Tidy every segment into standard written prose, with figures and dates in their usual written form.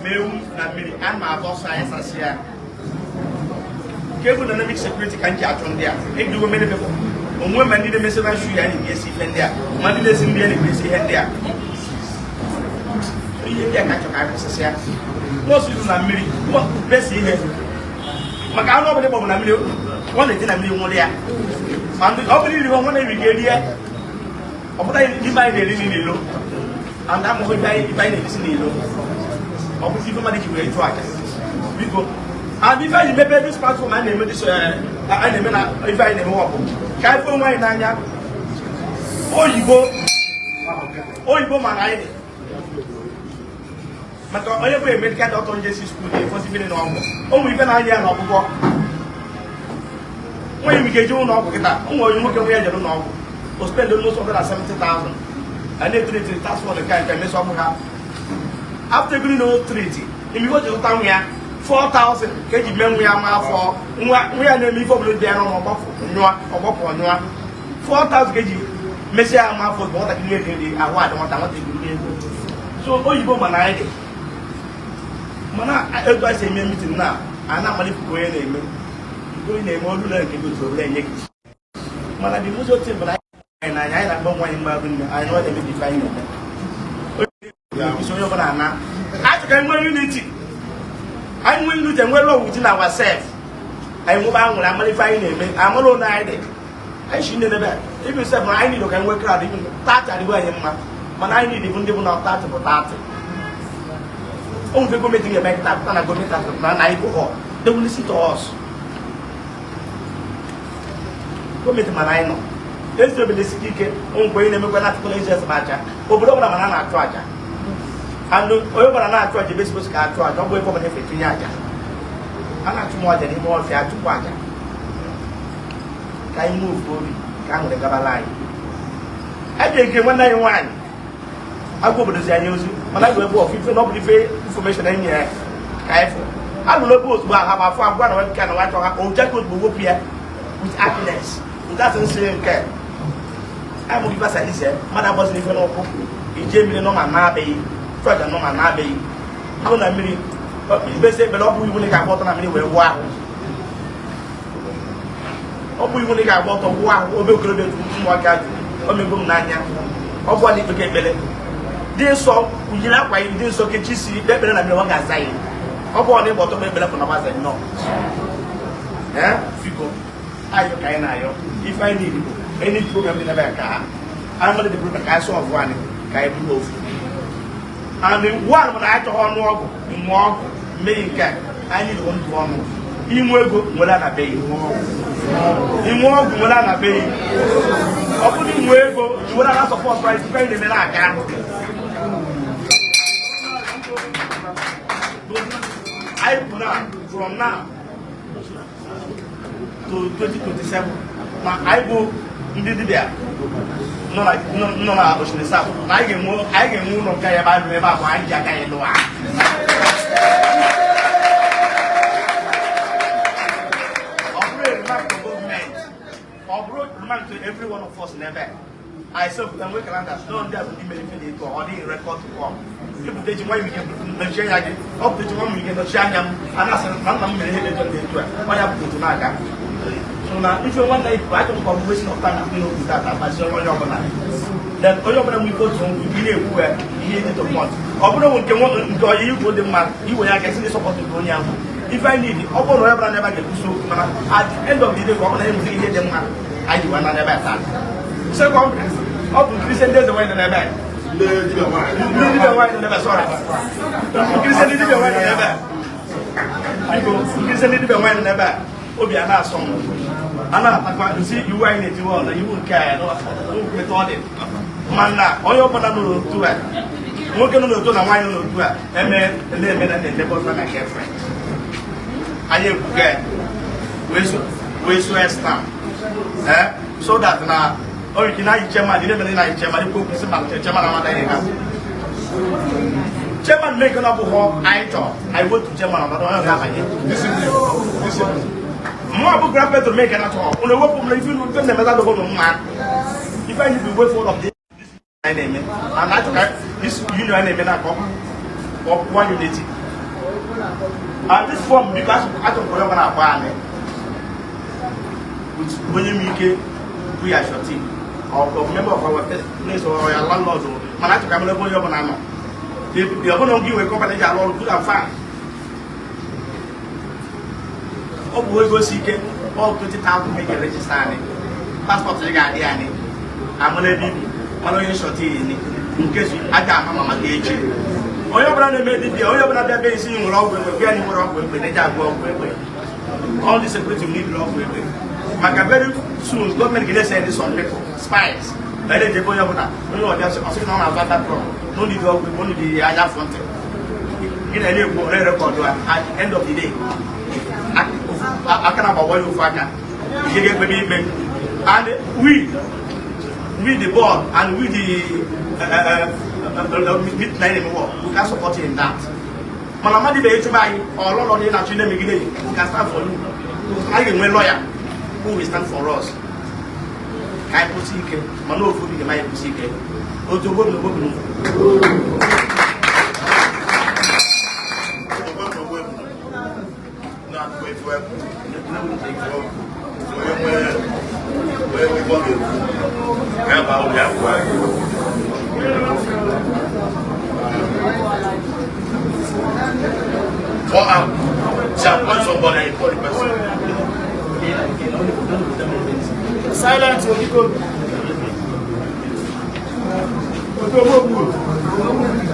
Ma ewu na mmiri a ma agba ọsọ anyị sasị ya nke bụ dynamic security ka m ji achụ ndị a ejigo many people onwe ma ndị na-emesi na shu ya na-esi ife ndị a, ma ndị na-esi nri ya na-esi ihe ndị a. Ihe ndị a ka achọ ka anyị kwụsịsị ya. Nọọsụ izu na mmiri besi ihe maka anụ ọbụla ịgbọbụ na mmiri, ọ na-eji na mmiri nwụrụ ya. Ma ndị ọ bụrụ iri nwa na-eri ga-eri ya. Ọ bụla n'ime anyị na-eri nri n'ilo and amụghị ibe anyị ibe anyị na-erisi n'ilo. Ọ bụzi ife mmadụ ji wee chụọ aja. Biko, and ife anyị mebe this platform anyị na-eme this anyị na-eme na ife anyị na-eme, ọ bụ ka anyị fụ onwe anyị n'anya. Oyibo, oyibo mara anyị dị maka onye bụ medical doctor njesi school na-efosi mmiri na ọgwụ ụmụ ife na-anya ya na ọgwụgwọ. Nwunye m ga-eje ụlọ ọgwụ kịta. Ụmụ onye nwoke nwe ya jere ụlọ ọgwụ, o spend almost 170,000 a na-etreat task force nke emesi ọgwụ ha. After ebiri na treat ime ife o ji zụta nwa ya 4,000 ka eji mee nwa ya nwa afọ nwa ya na-eme ife ọbụla dị ya n'ọnụ, ọgbapụ nyụa, ọgbapụ ọnyụa. 4,000 ka eji mesie ya nwa afọ. Ozugbo nwatakịrị na-eri nri, ahụ adị nwata nwata egwuru egwu. So oyibo mana anyị dị mana etu anyị si eme meeting na a na-amalite ka onye na-eme nke onye na-eme olu na nke gị otu ọbụla enye gị. Mana the most thing bụ na anyị n'anya anyị na-agba nwa anyị mmadụ nne anyị na ọ na-emebi ife anyị na-eme. Onye onye ọbụla ana achọ ka anyị nwee unity. Anyị nwee unity, enwe love within ourselves, anyị nwebe anwụrụ, amara ife anyị na-eme, amara ụlọ anyị dị. Anyị si nne ebe even sef na anyị need ka anyị nwee crowd, even 30 adịgo anyị mma. Mana anyị need bụ ndị bụ na 30 bụ 30. O nwere gọọmenti ga-eme kịta pụta na gọọmenti atụ na na anyị bụ, they will listen to us. Gọọmenti mana anyị nọ ezi obi na-esike ike. Nkwe onye na-emekwa na atụkọla ezi eze aja obodo ọbụla, mana a na-achụ aja and onye ọbụla na-achụ aja ebe suppose ka achụ aja. Ọ bụ ebe ọbụla efe tinye aja, a na-achụ m aja n'ime ọfịa, achụpụ aja ka anyị nwee ofu obi ka a nwere gabala anyị. A ga-eke nwanne anyị nwaanyị agwa obodo zi anyị ozi, mana a ga-ebu ọfụ ife na ọ bụrụ ife information anyị nyere ka anyị fụ alụrụ ebe ozugbo ahụ ma afọ agwa na nwoke na nwa chọrọ ha ojaka ozugbo wepụ ya with happiness without nsị nke amụghị ife asa ise mmadụ agbaziri ife n'ụkwụ ije mmiri nọ ma na-abịghị chọọchị nọ ma na-abịghị bụ na mmiri ibesi ekpere. Ọ bụ iwu na ị ga-agba ọtọ na mmiri wee wụọ ahụ. Ọ bụ iwu na ị ga-agba ọtọ wụọ ahụ. Obe okorobịa etu ụmụaka jụ omegbo m n'anya. Ọ bụ na ikpeke ekpere dị nsọ, yiri akwa yi dị nsọ, kechi isi, ikpe ekpere na mmiri, ọ ga-aza ya. Ọ bụ na ịgba ọtọ kpe ekpere bụ na gbaza nnọọ. Ee, biko, ayọ ka anyị na-ayọ. Ife anyị niile bụ any program dị n'ebe a ka ha anyị dị program ka anyị solve anyị ka anyị bụrụ ofu. And one bụ na anyị chọghị ọnụ ọgwụ mụọ ọgwụ mee nke a. Anyị niile ndụ ọnụ inwe ego nwere anabeghị inwe ọgwụ nwere anabeghị. Ọ bụrụ inwe ego nwere ana support anyị tupu anyị na-eme na-aga. Anyị bụ na from now to 2027 na anyị bụ ndị dibịa nọ na Oshimiri South na anyị ga-enwe ụlọ nke anyị ebe anyị ebe a bụ anyị ji aka anyị lụọ. Ọ bụrụ a remark to government, ọ bụrụ remark to every one of us n'ebe a. I self pụta nwee calendar no ndị a bụ ndị mere ife na-eto ọ dịghị record to come. Ebute ji nwa ike nọchie anya gị, ọ pụta ji nwa m ike nọchie anya m. A na-asị na nna m mere ihe dị etu na etu a, ọ ya bụ otu na-aga. So na ife nwanne anyị bụ achọ ka ọ bụ wasting of time ndị n'okwu tata gbazie onye ọbụla. Then onye ọbụla nwere ike otu ngwu ị na-ekwu ya ihe dị to point. Ọ bụrụ nke nke ọyị ikwu dị mma iwe ya aka esi ndị support nke onye ahụ. Ife anyị niile, ọ bụrụ na onye ọbụla n'ebe a ga-ekwusi okwu, mana at the end of the day ka ọ bụrụ na enweta ihe dị mma anyị ji na n'ebe a taa. Second, ọ bụ nkirisi ndị eze nwaanyị nọ n'ebe a, ndị dibịa nwaanyị nọ n'ebe a. Sorry, nkirisi ndị dibịa nwaanyị nọ n'ebe a. Biko, nkirisi ndị dibịa nwaanyị nọ n'ebe a, obi a na-asọ m a na-atakwa nsị iwu anyị na-etiwe ọna iwu nke a nkweta ọ dị mana onye ọbụla nọ n'otu a, nwoke nọ n'otu na nwaanyị nọ n'otu a eme na-eme na na-eme boyfriend na girlfriend. Anyị ekwuga wee so stamp eh so that na onye ike na-ayị chairman dị na-emere na-ayị chairman ikwu okwu sị ma chairman amata ihe ha chairman mee nke na ọ bụghị anyị chọrọ anyị wetu chairman ọnọdụ onye ọzọ abanye. Mụ bụ grand patron mee nke na chọrọ unu ewepụ m na ife unu na-emeta dọbụ unu mma. Ife anyị bụ way forward of this anyị na-eme and achọ ka this union anyị na-eme na ka ọ bụ one unity. And this form, because achọrọ onye ọbụla agba anyị onye m ike bụ ya surety or member of our place or your landlord, mana achọrọ ka m ebe onye ọbụla nọ. Ọ bụrụ na gị nwere company ji arụ ọrụ, good and fine. Ọ bụ ego si ike, ọ 20,000 e ga-register anyị, passport ị ga-adị anyị, amara ebe ibi, mara onye surety ni nke si aja ama ma maka echi. Onye ọbụla na-eme dibịa, onye ọbụla bịa be isi nwere ọgwụ egbe, bịa nwere ọgwụ egbe, na-eji agwọ ọgwụ egbe. All the security need ọgwụ egbe, maka very soon gọọmenti ga-send some people, spies, na ejebe onye ọbụla. Onye ọbịa ọsị na ọ na-azụ ata trọ n'onidi ọgwụ egbe, onidi anya afọ ntị gị na ekwu onye record. At the end of the day, aka na-agbawa ya ofu aka ihe ga-ekpebe ikpe. And we the board and we the meet nine work, we can support you in that. Mana mmadụ ibe ịchụba anyị ọlọlọ dị na-achọ na-emegide, we can stand for you. Anyị ga-enwe lawyer who will stand for us. Ka anyị kwụsị ike, mana ofu obi ga-eme anyị kwụsị ike. Otu ogbo na ogbo. Ogbo egwu na-akụ efu egwu. Onye nwere onye nwe ife ọ ga-ekwu ya baa ụlọ ya kwuo anyị. Call out. Say, appoint somebody and you call the person. Silence, Obiko.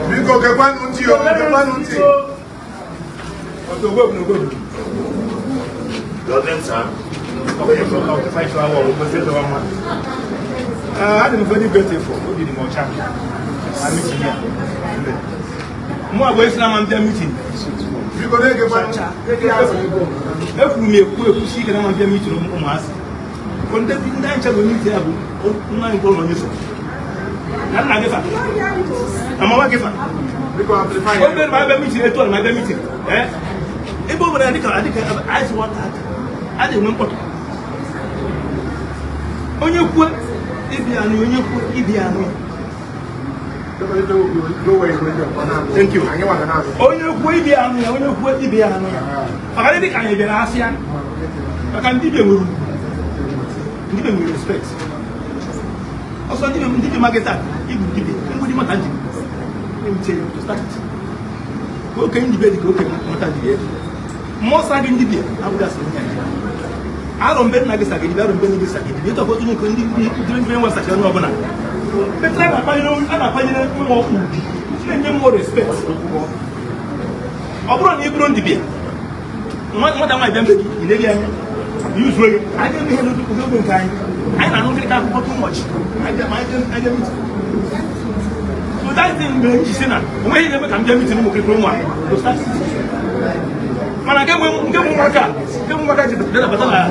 Biko, gekwanụ ntị o, gekwanụ ntị. Your name, sir? Adị m very grateful, obi dị m ọcha na meeting ya. Mụ abụọ esi na ama mbịa meeting. Biko, na-egekwanụ ntị. Ekwuru m ekwu ekwusi ike na ama mbịa meeting ụmụazị. Ndị ndị anyị chebụ meeting ya bụ nwa anyị mkpụrụ onye so. Na nna gị fa. Na mama gị fa. Biko, amplify. Obere ma abịa meeting etu a na abịa meeting. Ebe ọ bụla adịka adịka ice water a na-enwe mkpọtụ. Onye kwuo ibi anụ, onye kwuo ibi anụ. Thank you. Onye kwuo ibi anụ ya, onye kwuo ibi anụ ya. Maka ndị ka anyị bịara asịa. Maka ndị bịa nwere ugwu. Ndị bịa nwere respect. Ọsọ ndị bịa ndị bịa magịta ibu dibịa, mgbidi mata njem. Ewuche to start it. Ka okenye dibịa dị ka okenye mata dibịa. Mmụọ sa gị ndị bịa abụghị asị onye anyị. Arọ mbe nna gị sa gị dibịa, arọ mbe nne gị sa gị dibịa. Ịtọkọ otu nke ndị ndị ndị nwe sachi onye ọbụla. Petra a na-akwanyere mmụọ ugwu, na-enye mmụọ respect. Ọ bụrụ na ị bụrụ dibịa, nwata nwaanyị bịa mbe gị, ị na-eri anya, yuzuo gị. Anyị eme ihe n'oge nke anyị. Anyị na-anụ nkịrịka akụkọ too much. Anyị bịa meeting. So that thing mere m ji sị na onweghị ihe na-eme ka m bịa meeting ụmụ kirikiri nwa to start it. Mana nke ụmụaka nke ụmụaka ji bata na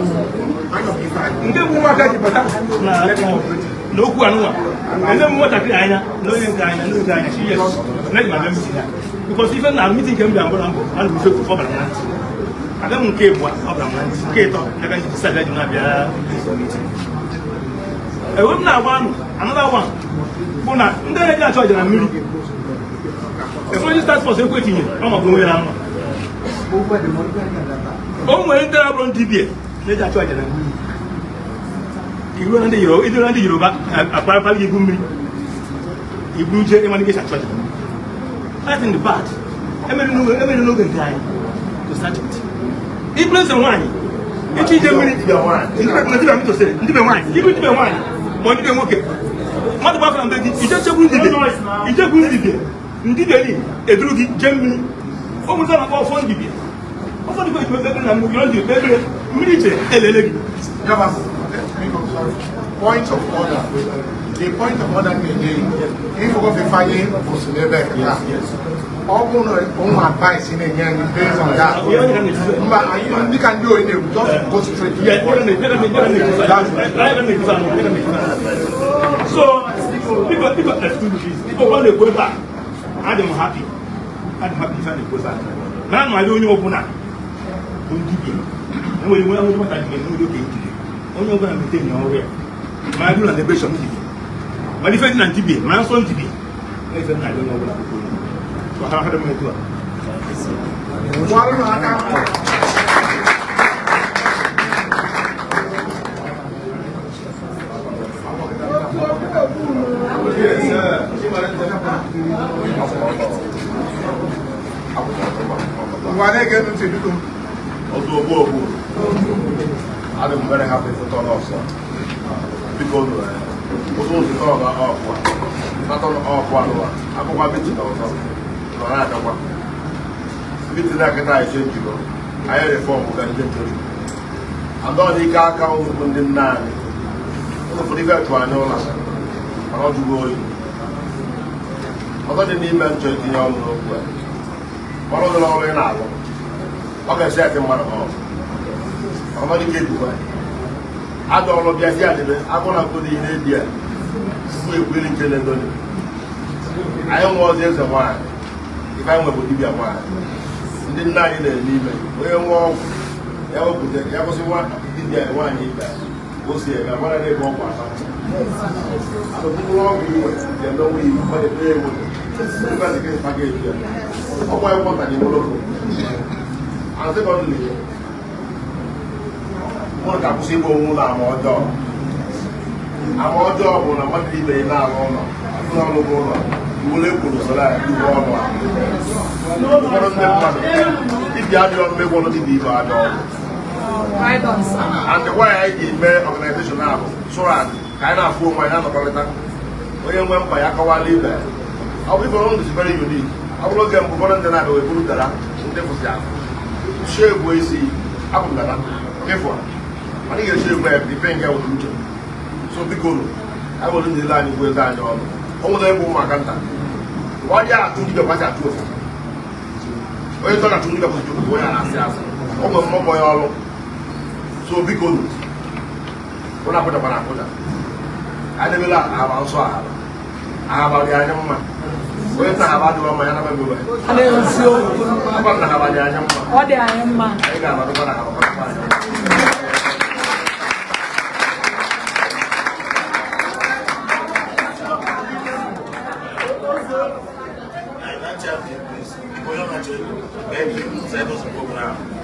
nke ụmụaka ji bata na na okwu anụnwa ele m nwatakịrị anya na onye nke anya na onye nke anya chi, yes, na eji m abịa meeting ya, because ife na meeting nke m bịa mbụ na mbụ na ndụ ife ọ bara m na ntị. Abịa m nke ịbụa, ọ bara m na ntị. Nke ịtọ ya ka m ji decide ji na-abịa meeting. Ewe m na-agba anụ another one bụ na ndị na-eji achọ ọja na mmiri efere task force ekwe tinye ọ maka onwe ya na mma. O nwere ndị na-abụrụ ndị dibịa na-eji achụ aja na mmiri. Iruo na ndị Yoruba, iruo na ndị Yoruba, akparapara gị igwu mmiri iburu jee ịma ndị achụ aja. That in the bad emere n'oge nke anyị to start with. Iburu eze nwaanyị ịchọ ije mmiri, ndị be tosiri ndị be nwaanyị, ibu ndị be nwaanyị ma ndị be nwoke, mmadụ gbafere mbe gị ije chegbu ndibịa, ijegbu ndibịa, ndibịa ni eduru gị jee mmiri. O nwere na-akpọ ọfọ ndibịa, ọfọ ndibịa eji ekpere na mmiri ndị ekpere mmiri iche elele gị. Point of order. The point of order na-enye ịfụgo fefanye kwụsị n'ebe a. Ọ bụrụ na ụmụ advice na-enye anyị based on that. Mba, anyị ndị ka ndị oyi na-ekwu, just go straight to the point. So, biko, biko, excuse me, please. Biko, ọ na-ekwu ebe a, adị m happy. Adị m happy ife a na-ekwu ebe a. Na anụ onye ọbụla bụ dibịa. Enwere nwe onye nwata dibịa, enwere okenye dibịa. Onye ọbụla maintain ọrụ ya. Ma a bụrụ na liberation dibịa. Ma ife dị na dibịa, ma nsọ dibịa. Ife na onye ọbụla bụ onye. So ha ha dị m etu a. Kụọrọ nụ aka. Ngwa na-ege ntị biko. Otu ogbu ogbu. Adị m very happy for turn ọsọ. Biko nụ otu otu tọrọ na ọkwa. Natọ ọkwa nụwa. Akwụkwọ meeting ọzọ. Nọ na-agakwa. Meeting na-akịta anyị chenjigo. Anyị reform ga ndị ntoju. Andọ n'ike aka ụzọ ndị nna anyị. Ụfọdụ ife chụrụ anyị ụla. Mana ọ jụgo oyi. Ọzọ dị n'ime nchọ itinye ọnụ n'okwu a. Ọrụ dị n'ọrụ ị na-alụ. Ọ ga-esi ati mmadụ n'ọrụ. Ọnọdụ ike dukwa. Adọ ọrụ bịa si adịbe, agụ na nkụ dị na-ebi ya. Tupu ekweli nke na-edoni. Anyị nwe ọzọ eze nwaanyị. Ife anyị nwebụ dibịa nwaanyị. Ndị nna anyị na-eme ime. Onye nwe ọgwụ, ya wepụta, ya kwụsị nwa dibịa nwaanyị ibe. O si eme, mara na ebe ọgwụ ata. Mkpụrụ ọgwụ iwe ga-eme nwa iwu, mmadụ ebe ya enwe. Ọgwụ anyị kwọta n'ime. And secondly, mụ ga-akwụsị ịgba onwe ụlọ ama ọjọọ. Ama ọjọọ bụ na mmadụ ibe ya na-alụ ụlọ, ụlọ ọlụgụ ụlọ, iwule kwuru soro ya iwu ọnụ a. Ụfọdụ ndị mmadụ, dibịa adịghị ọnụ megwọrọ dibịa ibe ajọ ọgwụ. And why anyị ji mee organization ahụ sụrụ adị ka anyị na-afụ onwe anyị na-anọkọrịta. Onye nwe mkpa ya kọwala ibe. Ọ bụ ife ọnụ dị very unique. Ọ bụrụ oge mbụ ụfọdụ ndị na-abịa wee buru dara ndị kwụsị ahụ. Shegbu isi abụ m dada ịfụ mana ị ga-echi egwu ya ife nke wụrụ uche. So biko nụ anyị nwere ndị ile anyị gwu eze anyị ọnụ. O nwere ebe ụmụaka nta. Ọ dị atụ dibịa kwasị atụ ofu. Onye tọ na-atụ dibịa kwasị atụ onye na-asị asị. O nwere mmụọ ya ọrụ. So biko nụ ụlọ akwụchakwara akwụcha. Anyị debela ahaba nsọ ahaba. Ahaba dị anyị mma. Onye nta ahaba adịghị mma ya na mebe. Akwa na ahaba dị anyị mma. Ọ dị anyị mma. Anyị ga-anọdụkwa na ahaba kwa anyị.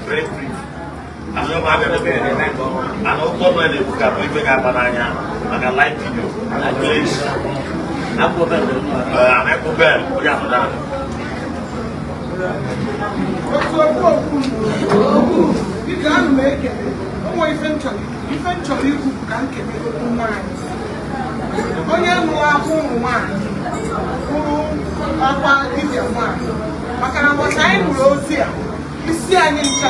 Very brief. And okwu ọbụla na-ekwu ka bụ ife ga-aba n'anya maka live video. Please. Ana-ekwu bell, onye afụdara. Otu okwu okwu biko ana m ekele onwe ife m chọrọ ikwu bụ ka m kelee okwu nwaanyị. Onye nụrụ akwa ụmụ nwaanyị kwuru akwa dibịa nwaanyị maka na ụbọchị anyị nụrụ ozi a isi anyị ncha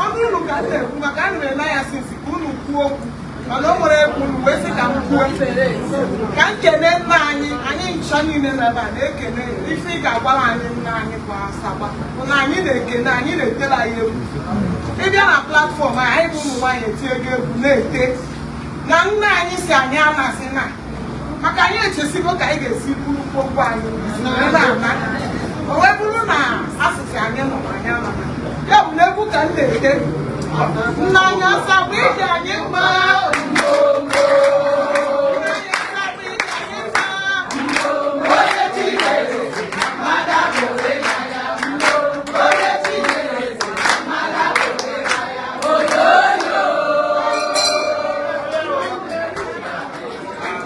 ọnụ unu ka m na-ekwu maka ana m eme ya sinsi ka unu kwuo okwu mana o nwere ekwu unu wee sị ka m kwuo ka m kelee nna anyị anyị ncha niile nọ ebe a na-ekene ife ị ga-agwara anyị nna anyị bụ Asaba bụ na anyị na-ekene anyị na-etela anyị egwu. Ịbịa na platform anyị bụ ụmụ nwaanyị eti ego egwu na-ete na nna anyị si anyị anasị na maka anyị echesigo ka anyị ga-esi buru okwu anyị na-ana o wee bụrụ na asịsị anyị nọ anyị anana ya bụ na egwu ka m na-ete nna anyị Asaba ije anyị mma.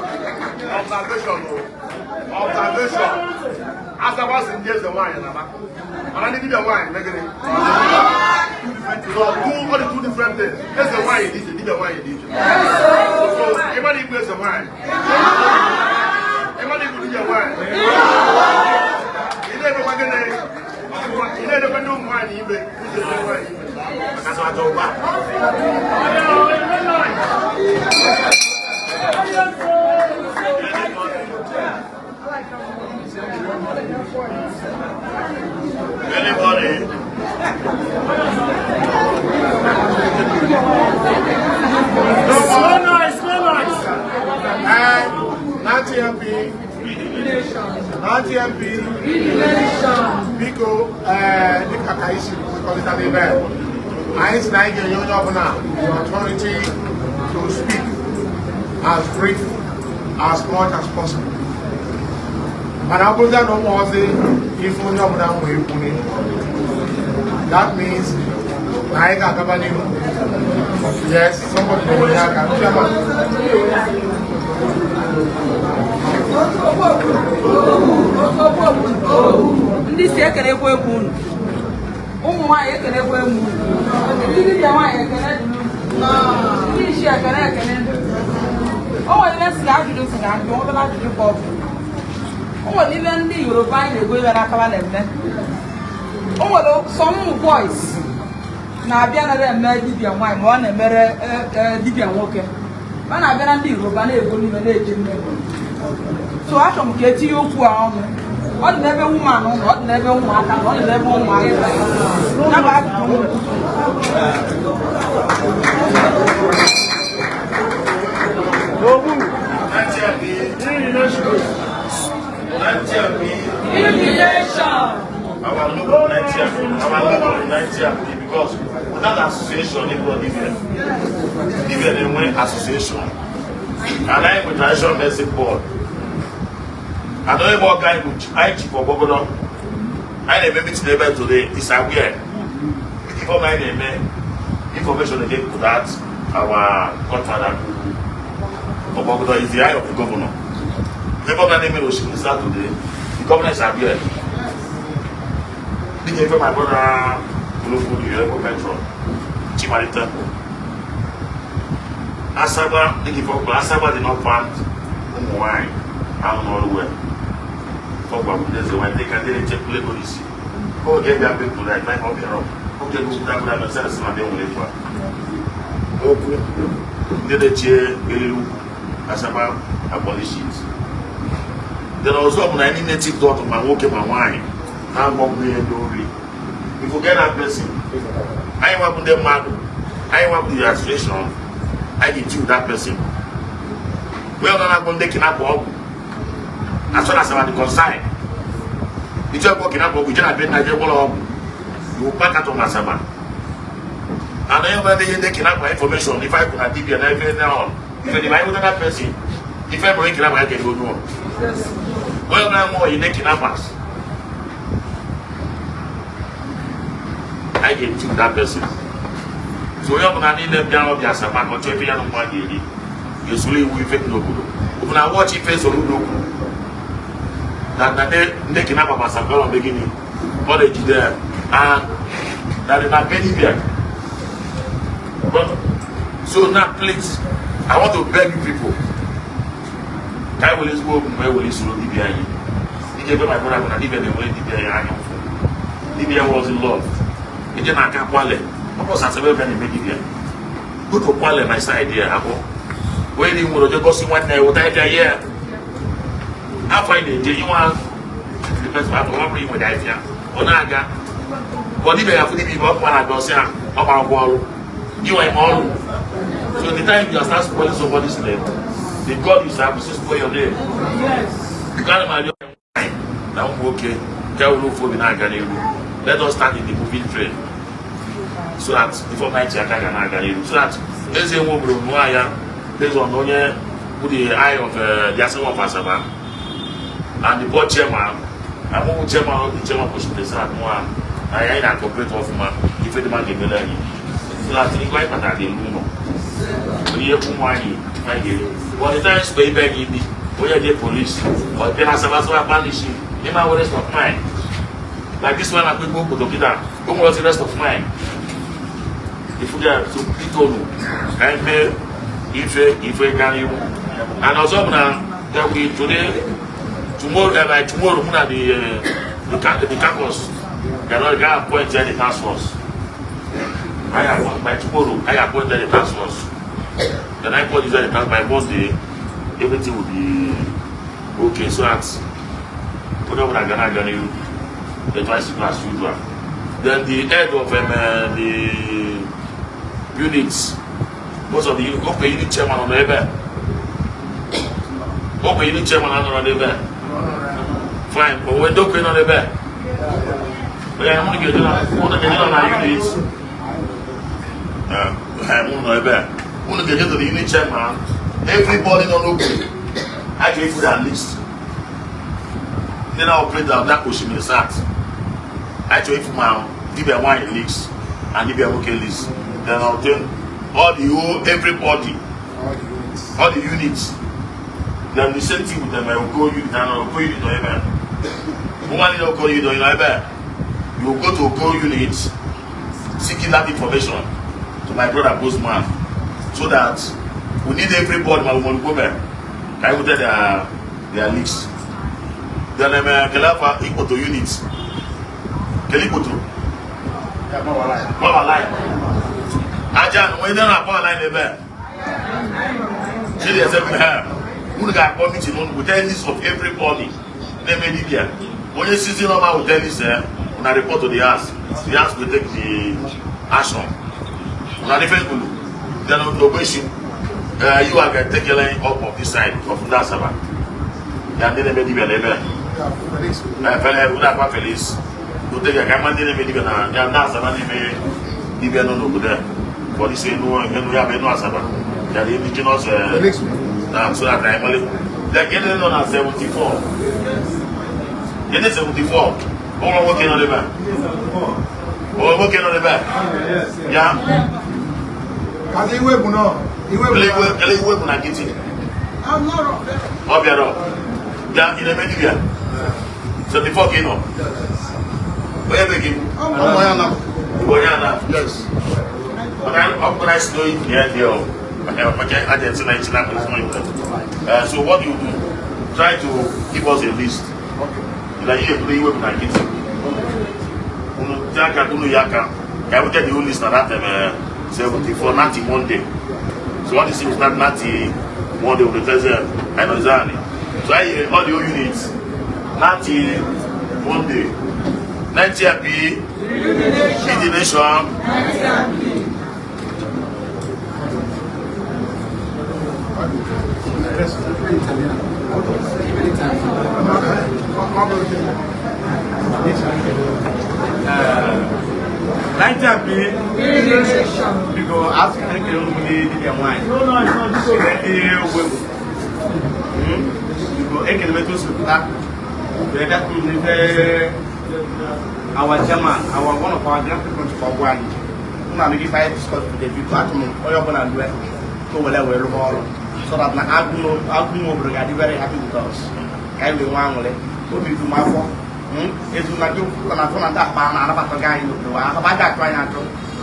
Observation. Observation. Asaba si ndị eze nwaanyị na-aba. Mana ndị dibịa nwaanyị megịrị. So two different things. Eze nwaanyị dị iche, dibịa nwaanyị dị iche. So ịmara ikwu eze nwaanyị. Ịmara ikwu dibịa nwaanyị. Ị na-edekwa gịnị? Ị na-edekwa ndị ụmụ nwaanyị ibe. Uche ndị nwaanyị ibe. Maka sọ achọ ụba. Anybody? Slow noise, slow noise. Nancy MP, Nancy MP, biko dịka ka anyị siri kwekọrịta n'ebe a, anyị sị na anyị ga-enye onye ọbụla the authority to speak as brief as much as possible. Mana ọ bụrụzie na ụmụ ọzọ ife onye ọbụla nwee ekwuni, that means na anyị ga-agaba n'ihu. Yes, somebody na-enye aka. Chairman. Ndị si ekelekwa egwu unu, ụmụ nwaanyị ekelekwa egwu unu, ndị dibịa nwaanyị ekele dị unu, ndị isi ekele ekele dị. O nwere ihe si ajụjụ si na ajụ obere ajụjụ ka ọ bụ. O nwere ihe ndị Yoruba anyị na-ego iwe n'aka ha na-eme. O nwere some boys na-abịa nara eme dibịa nwaanyị ma ọ na-emere dibịa nwoke. Ọ na-abịa na ndị Yoruba na-ego n'ime na-eji nne. So achọrọ m ka etinye okwu a ọnụ. Ọ dị n'ebe woman nọ, ọ dị n'ebe ụmụaka nọ, ọ dị n'ebe ụmụaka. Ya bụ ajụjụ m nwere. Our local 90, because without association, even they win association. And I with traditional medicine board. I don't know what guy I chief for governor. I never meet the today. It's aware. Before my name, information again to that our godfather Obogodo is the eye of the governor. The governor name is today. The governor is aware. This is my brother Olufu Metro Chimali Temple. Asaba, Asaba did not plant wine. I don't know where. For what there's a way they can check police. Go get that people like my hobby rock. Okay, go down and sell some of them later. Okay, the chair, Asaba abolish it. Then also, when any native daughter, my work my wine. I'm not going to. You forget that person. I want them mad. I want the association. I get you that person. We are not going to kidnap up. As soon as I'm concerned, you just walking up, we just been Nigeria. You pack out on Asaba. And then when they kidnap my information, if I could have given you everything on, if I would that person, if I'm going to kidnap, I can go no. Well, now more you kidnappers. I get to that person. So you have need them down the Asaba, but if you don't want to, you slowly will fake no good. If I watch it face or no good, that they can have a Asaba beginning, what they did there, and that they not pay there. But so now, please, I want to beg you people. I will go where will you DBI? DJ my brother, when I leave the way DBI, DBI was in love. Ije na aka kwale. Ọkọ sasebe bịa na-eme dibịa. Go to kwale my side there, abụ. Wee ni nwere oje gosi nwanne ya ụta ịbịa ya. Afọ anyị na-eje inwe the person afọ ọ bụrụ inwe ịbịa. Ọ na-aga. Ọ dibịa ya afụ dibịa ibe ọ kpara aga ọsị ha ọ gbara ụgwọ ọrụ. Inwe ime ọrụ. So the time you start spoiling somebody's name, the God you serve will spoil your name. You can't imagine na ụmụ nwoke nke wụrụ ofu obi na-aga n'ihu. Let us stand in the moving train so that before night aka ga na-aga n'ihu, so that eze nwe obodo nụọ ya based on onye bụ the eye of the Asaba of Asaba and the board chairman, amụmụ chairman of the chairman for the Senate nwa na ya na cooperate ọfụma ife dị ma ga-emere anyị so that ngwa anyị kpatara ga-eru ụlọ onye ụmụ anyị anyị ga-eru. But the time spe ibe gị bi onye dị police ọ bịa na Asaba Asaba banish ịma rest of mind. Like this one, I quick go to Kita. Don't want the rest of mine. If you get to Pitonu, and if we can you, and also now that we today, tomorrow, by tomorrow, the campus, they are not appoint the task force. I have by tomorrow, I appoint the task force. Then I appoint the task by Monday, everything will be okay. So that's whatever I can you. The twice as usual. Then the head of the units, most of the unit, okay, unit chairman on the ebe. Okay, unit chairman on the ebe. Fine, but when don't on the ebe. But I'm going to get on units. I'm going to get to the unit chairman. Everybody on the I gave you that list. Ndị na-operate na that Osimiri South. Anyị chọrọ ifu ma dibịa nwaanyị list and dibịa nwoke list. Then obtain all the whole everybody, all the units. Then the same thing with them, Oko unit and Oko unit nọ ebe a. Woman leader Oko unit nọ ebe a. You go to Oko unit seeking that information to my brother Bosman so that we need everybody, my woman, women, ka anyị nweta their list. Then kele afa Ikpoto unit. Kele Ikpoto. Power line. Aja onye na power line ebe a. Chidi ese ha. Unu ga-akpọ meeting unu with list of everybody na-eme dibia. Onye sizi nọma with list una report to the house. The house will take the action. Una different gulu. Then Ogbeshi, you are going to take line up of this side of ndị Asaba. Ya ndị na-eme dibia n'ebe a. Fele, unu akpa Felix. O take ka ma ndị na-eme dibia na ya ndị Asaba na-eme dibia nọ n'obodo a. For this enu enu ya bụ enu Asaba. Ya the indigenous Felix. Na so that I mali. Then get nọ na 74. Get 74. Ụmụ nwoke nọ n'ebe a. Ụmụ nwoke nọ n'ebe a. Ya. Kazi iwe bụ nọ. Iwe bụ Ele nọ. iwe ele iwe bụ na nkịtị. I'm not wrong. Ọ bịara. Ya ị na-eme dibia. 74 ka ị nọ. Onye be gị? Ọmọ ya na. Bụ onye ana. Yes. But I organize no here there. Okay, agency na ichi na So what you do? Try to give us a list. Okay. Like you put iwe bụ na nkịtị. Unu tie aka unu ya aka. Ka we get the whole list na that 74 90 Monday. So all this thing start 90 Monday with the president I know exactly. So I all the whole units 90 Monday. 90 happy the nation. Nigeria bi biko asị ka ekele unu ndị dibịa nwaanyị ndị ogbe biko ekele m etu o si pụta wee bịa tụrụ n'ife our chairman, our one of our grand people for ọgwụ anyị unu anụ gị ife anyị discuss today. Biko atụ m onye ọbụla lue ka o were wee rụba ọrụ so that na agụụ agụụ obodo ga-adị very happy with us, ka anyị wee nwee aṅụrị obi ju m afọ ezu na gị na afọ na ndị akpa na-anabata gị anyị n'obodo ahụ aja achụ anyị achụ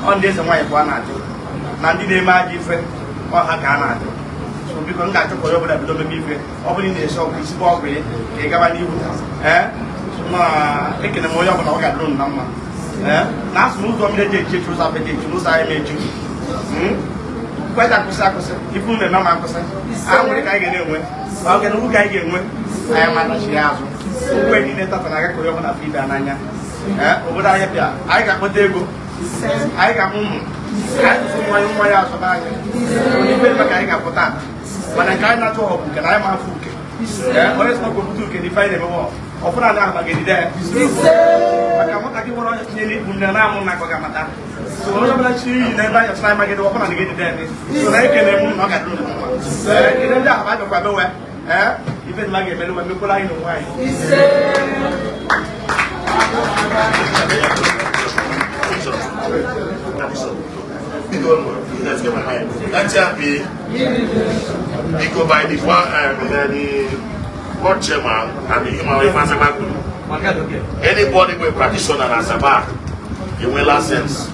ọ ndị eze nwaanyị bụ a na-achụ na ndị na-eme ajọ ife ọha ka a na-achụ. So biko m ga-achọ ka onye ọbụla bido meme ife ọ bụla ị na-esi ọgwụ isigbo ọgwụ ya ka ị gaba n'ihu ee na ekene m onye ọbụla ọ ga-adịrụ unu na mma ee na asụ n'ụzọ mmiri eji echi echi ụzọ afọ eji echi n'ụzọ anyị ma echi kweta akwụsị akwụsị ife unu na-eme ma akwụsị aṅụrị ka anyị ga na-enwe ọganihu ka anyị ga-enwe anyị matachi ya azụ okwe niile tata na-aga ka onye ọbụla afọ ibe ya n'anya ee obodo anyị bịa anyị ga-akpata ego anyị ga-amụ ụmụ anyị tụtụ mmanya mmanya azụba anyị ife maka anyị ga-apụta mana nke anyị na-achọ ọ bụ nke na anyị ma afụ uke ee onye sị na ọ ga-ebute uke n'ife anyị na-emewe ọfụna na ahụ ga-edide ya maka nwatakịrị nwere ọnya tinyere ikpu nne na-amụ na akọ ga-amata so onye ọbụla chiri iyi n'ebe anyị ọsịna anyị magide ọfụna na ga-edide ya so na ekele m na ọ ga-adịrị unu mma ee ekele ndị ahụ abịakwa bewe ee ife dị ma ga-emere nwe mekwara anyị n'onwe anyị. Let's get my hand. That's happy. Biko by the board chairman and the human rights Asaba. Anybody with practitioner in Asaba, in well sense,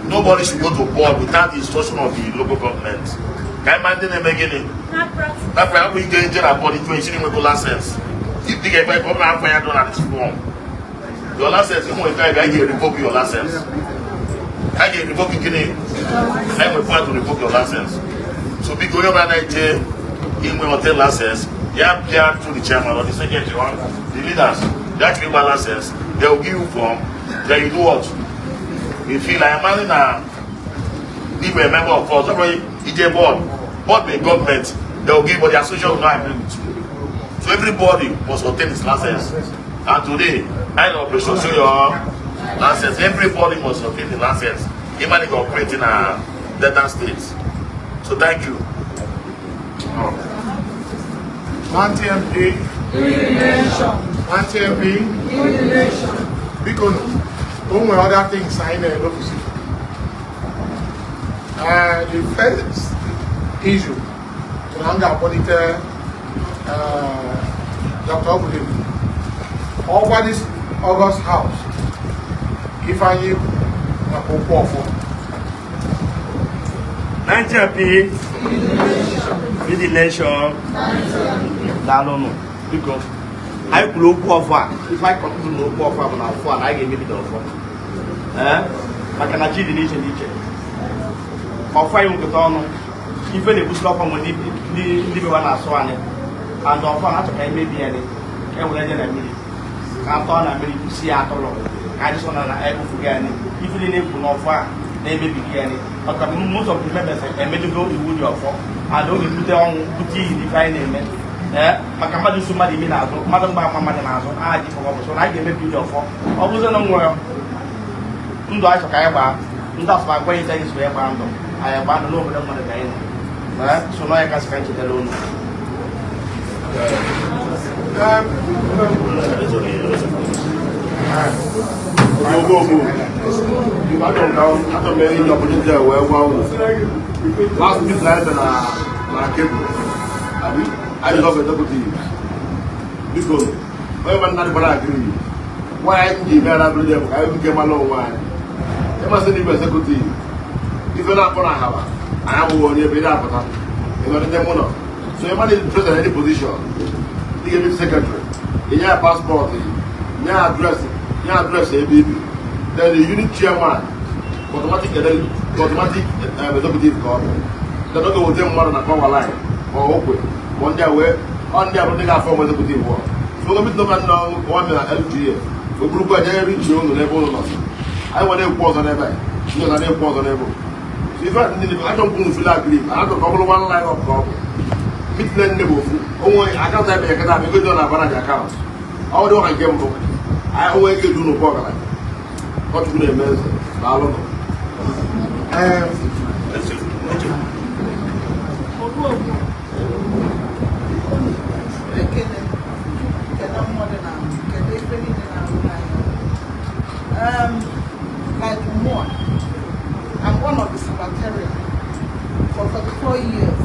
nobody should go to board without the instruction of the local government. Can you imagine them again? That's why we get into that body to ensure we go license. If they get by government, I don't have this form. Your license, you want to get revoke your license. I get revoke you. I'm required to revoke your license. So be going over that in when hotel license, you have to the chairman or the secretary, the leaders, they actually buy license, they will give you form, then you do what? You feel like I'm a a member of course, EJ board, board by government, they will give, but the association will not agree with you. So everybody must obtain his license. And today, I know operation show your license. Everybody must obtain the license. Even if you operate in a Delta State. So thank you. Auntie MP. NTMP. Biko nụ, o nwere other things anyị na-elofusi. The first issue bụ na m ga-akpọlite Dr. Ogudibu. Ọgwa this August House, Ifeanyi maka okwu ọfọ. 90P the nation. Daalụnụ. Biko, anyị kwuru okwu ọfọ a. Ife anyị kọtụrụ na okwu ọfọ a bụ na ọfọ a na anyị ga-emebido ọfọ. Ee, maka na chi dị n'iche n'iche. Ọfọ anyị nwekọta ọnụ ife na-ebusiri ọfọ nwe ndị bewa na-asụ anyị, and ọfọ a na-achọ ka anyị mebie ya, ka e were je na mmiri, ka atọ na mmiri kwụsị ya atụrụ, ka anyị sọ na ekpofugo anyị ife niile ekwu n'ọfọ a na-emebighị ya, maka most of the members emejugo iwu dị ọfọ, and ọ ga-ebute ọnwụ, bute iyi n'ife anyị na-eme. Ee, maka mmadụ so mmadụ imi n'azụ, mmadụ mgba ama mmadụ n'azụ aha ji fọgọ bụ so na anyị ga-emebi ụdị ọfọ. Ọ bụzie na nwere ndụ anyị chọ ka anyị gbaa ndụ afọ agwa anyị anyị so ya gbaa ndụ, anyị gbaa ndụ n'obodo mmadụ ka anyị nọ. Ee, so na ya kasị ka anyị chetara unu. Ogbo achọrọ m inye opportunity a wee gwa unu last meeting anyị bịara na kebụl abi anyị lọbụ executive. Biko, onye ma nnadị gbara agree nwaanyị anyị ji mere abụrụ bụ ka anyị nke mara onwe anyị ịmasị n'igwe executive ife na-akpọ na haba anyị abụghị onye ebe ị na-apụta ịnọrọ ndị mụ nọ. So ịma na president any position ị ga-ebi secretary, inye ya passport, nye ya address, nye address ebe ibi, then the unit chairman automatic executive ka ọ bụ. Then ọ ga-eweta mmadụ na power line ma okwe ma ndị a wee ọ ndị a bụ ndị ga-afọ m executive wọ. So oge meeting ọbụla nọ nwa na LGA o burukwa jee richi unu n'ebe ụlọ nọ, anyị nwere ekwu ọzọ n'ebe a, ndị ọzọ na-ekwu ọzọ n'ebe. So ife ndị achọ mkpu unu feel agree, achọ ka ọ bụrụ one line up, ka ọ bụ meeting nne bụ ofu onwe account anyị kata ego dị na abara dị account ọ dị ọka nke mbụ anyị onwe ego edu n'ụkọ ọgaranya ọchukwu na-eme eze. Daalụ nụ. Ogbu ekele kele mmadụ na kele ife niile na-arụ n'anya. Like more, I'm one of the Sabbatarian for 44 years.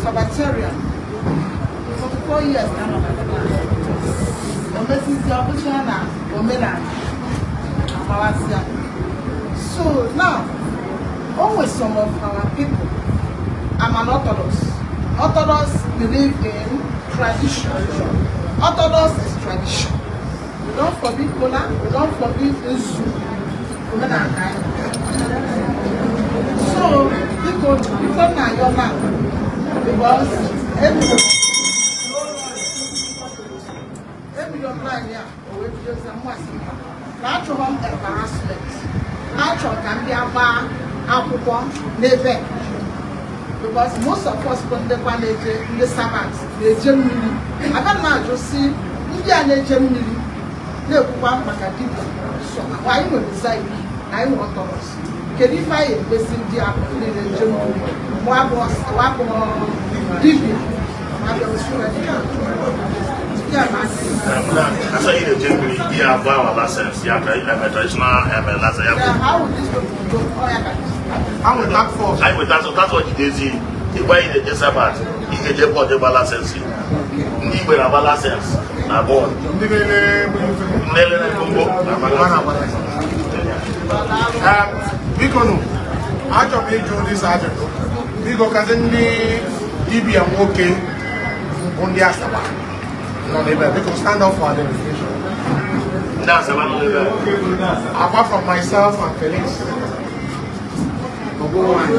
Sabbatarian 44 years na anọ na omesizi ọbụcha na omenala amawasịa. So now, always some of our people, I'm an Orthodox. Orthodox believe in tradition. Orthodox is tradition. We don't forbid kola, we don't forbid nzu. Omenala ka anyị. So, biko, ife m na-ayọ now, because ebido m line ya, o wee bidozie mmasị m na achọghọ m embarrassment. Achọ ka m bịa gbaa akwụkwọ n'ebe, because most of us bụ ndịkwa na-eje ndị Sabbath na-eje mmiri. Abịa m na-ajụ si ndị a na-eje mmiri na-ekwukwa maka dibịa, so anyị nwere zaik, anyị nwere Orthodox, kedu ife anyị emezi ndị a bụ ndị na-eje mmiri wabụ dibịa abịa osu ya masị? Asa ị na-eje mmiri ihe abụọ awa license ya ka eme traditional eme license ya. Yeah, how would this people go? Oh, yeah, I'm with task force. Anyị nweta asọ tatọ jidezi ịgba ị na-eje Sabbath, ị ga-eje board ịgba license. Ndị Igbo na-agba license na board. Ndị na-ele ndị elele gbogbo na-agba license. Biko nụ, achọrọ m ịjụ this ajụjụ. Biko, kazi ndị dibịa nwoke bụ ndị Asaba nọ n'ebe a, biko stand up for identification. Ndị Asaba nọ n'ebe a. Apart from myself and Felix. Ọbụ nwanyị.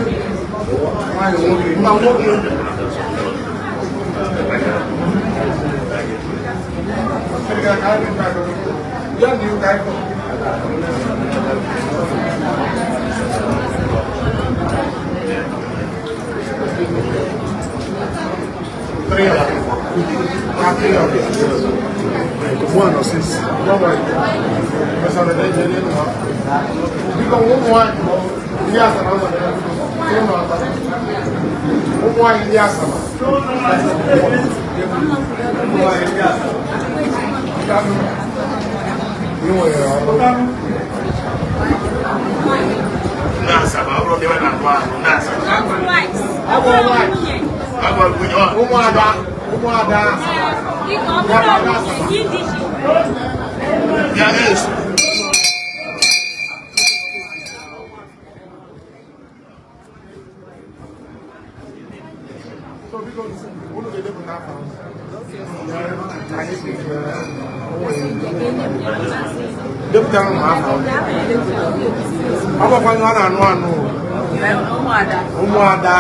Nwanyị nwoke. Mba nwoke. Ya na iwu ka anyị kpọrọ. Three of them. Ah, three of them. One or six. Don't worry. Biko, ụmụ nwanyị ndị Asaba nọ n'ebe, ụmụ Nwaanyị ndị Asaba. Ị nwere ọrụ. Ndị Asaba, ọ bụrụ ndị na-anụ ahụ, ndị Asaba. Ọ bụ nwaanyị. Agwa nwunye ọ. Ụmụada, ụmụada Asaba. Ya eso. So biko, unu ga-edepụta afa unu. Anyị si depụtara ụmụ afa unu. Ọ bụkwa ihe ọ na-anụ anụ o. Ụmụada.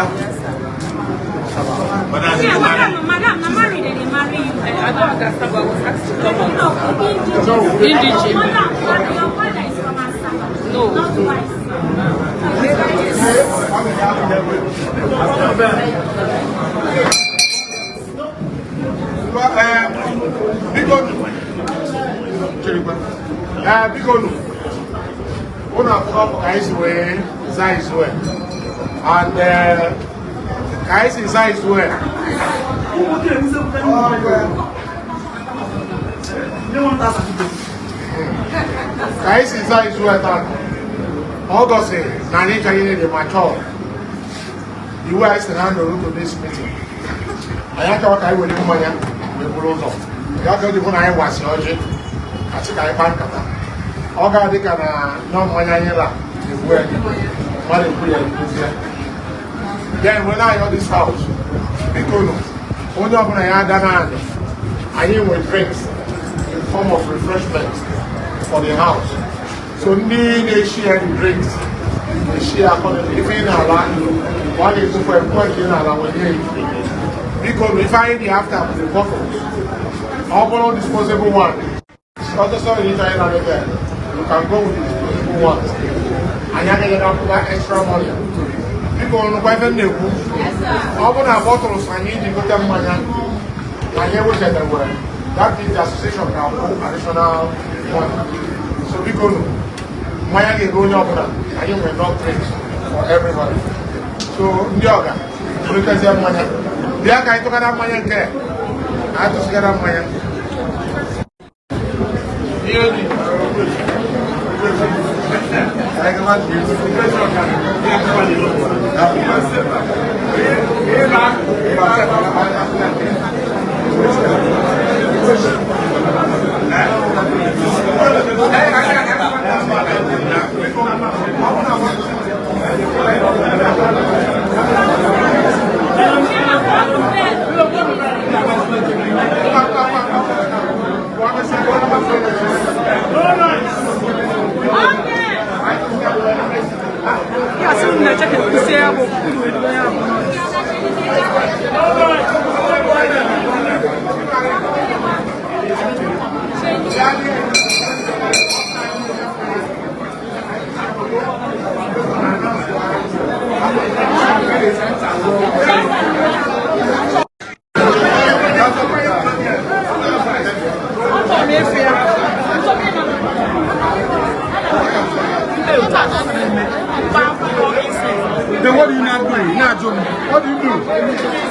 Mana asị ndị mmadụ. Madam, na marry they dey marry you. I don't understand, but I was asked to come up. No, indigene. Indigene. Your father is from Asaba. No. Not wife. Biko nụ. Chirikwa. Ee, biko nụ. Unu afụgo ka anyị si wee zaa izu a. And ka anyị si zaa izu a. Ụmụ nwoke na-ebuzi nye 1,000 people. Ka anyị si zaa izu a taa. Ọ gosiri na anyị ka anyị dị mature. Iwu anyị si na nọrọ to this meeting. Anyị achọghị ka anyị were mmanya wee buru ụzọ. Ya ka o ji bụ na anyị wasị ọjị. Asị ka anyị kpaa nkata. Ọ ga-adị ka na nyọ mmanya anyị la egbu anyị. Mmadụ ekwu ya ekwuzie. Then when I this house, biko nụ, onye ọbụla ya ada naanị, anyị nwe drinks in form of refreshment for the house. So ndị na-eshi ya the drinks, na-eshi ya accordingly. Ife ị na-ala, ọ ga-ekwukwa ekwe nke ị na-ala wenye ya. Biko nụ, ife anyị dị after bụ the bottles. Ọ bụrụ disposable one, ọsọsọ ife anyị na ebe, you can go with the disposable ones. Anyị agaghị akwụkwọ extra money. Biko nụkwa ife m na-ekwu. Ọ bụrụ na bottles anyị ji gote mmanya na anyị ewechetawere, that means the association ga-akwụ additional money. So biko nụ, mmanya ga-ego onye ọbụla, anyị nwere enough drinks for everybody. So ndị ọga burutezie mmanya bịa ka anyị tụgara mmanya nke a, anyị tụsịgara mmanya. Ihe dị. Anyị gaba n'ihu. Ya sị unu na-eche ka ekwusie ya bụ unu ebido ya bụ. Achọrọ m efe ya. Then what do you now do? Now, Jim, what do you do? What do you do?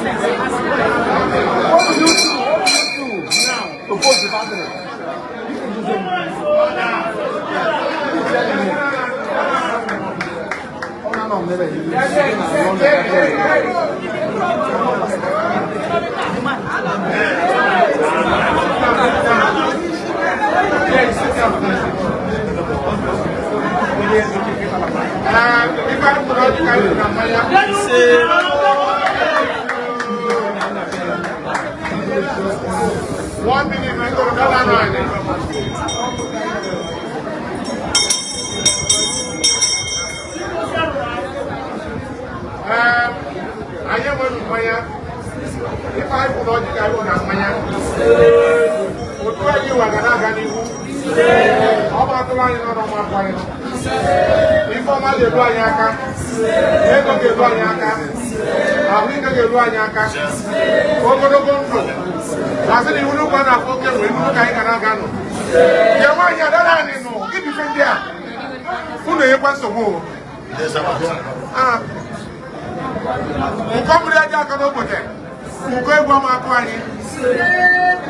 What do you do now to post the battery? Oh, no, no, never. If I put out the kind of 1 minute, we go to the line. Anyị enweghị mmanya. Ife anyị kwuru ọjị ka anyị na mmanya. Otu anyị wa ga na-aga n'ihu. Ọ bụ atụrụ anyị nọ n'ọnwa atụ anyị nọ. Ife ọma ga-eru anyị aka. Ego ga-eru anyị aka. Ahụike ga-eru anyị aka. Ogologo ndụ. Asị na iwu n'ụkwa na-afọ oke nwee iwu ka anyị ga na-aga nụ. Nke nwaanyị adara anyị nụ, gịnị ife ndị a? Unu enyekwa nsogbu o. Ndị Sabbath. Ah. Ụkọ mmiri aja aka n'ogbote, ụkọ egwu ama akụ anyị,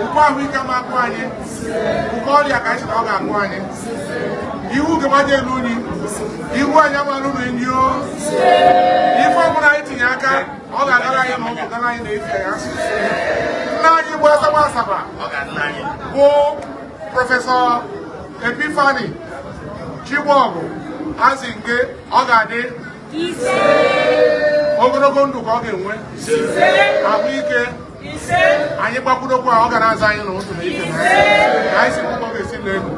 ụkọ ahụike ama akụ anyị, ụkọ ọrịa ka anyị sị na ọ ga-akụ anyị. Ihu gamaja elu unyi, ihu anyị amalụ na enyi o. Ife ọbụla anyị tinye aka, ọ ga-agara anyị na ụmụ gara anyị na efe ya. Nna anyị bụ Asaba Asaba bụ Prọfesọ Epiphany Chigbogu Azinge, ọ ga-adị ogologo ndụ ka ọ ga-enwe, ahụike anyị gbakwudokwa ọ ga na-aza anyị na ụtụ na ife na anyị si ka ọ ga-esi n'elu.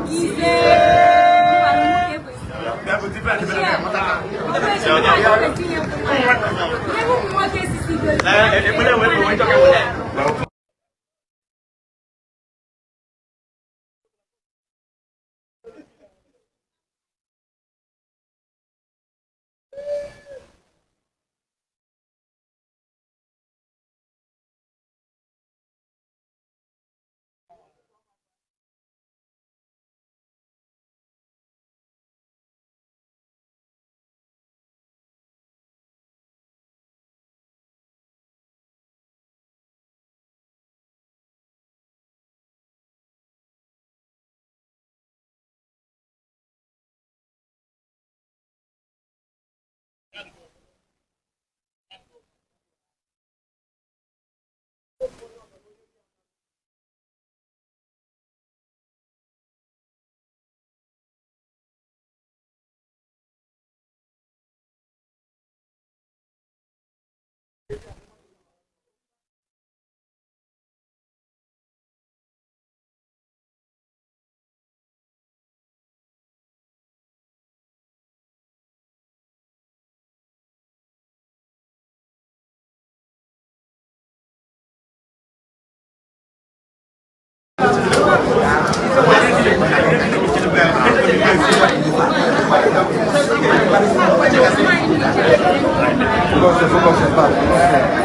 Focus, focus, focus.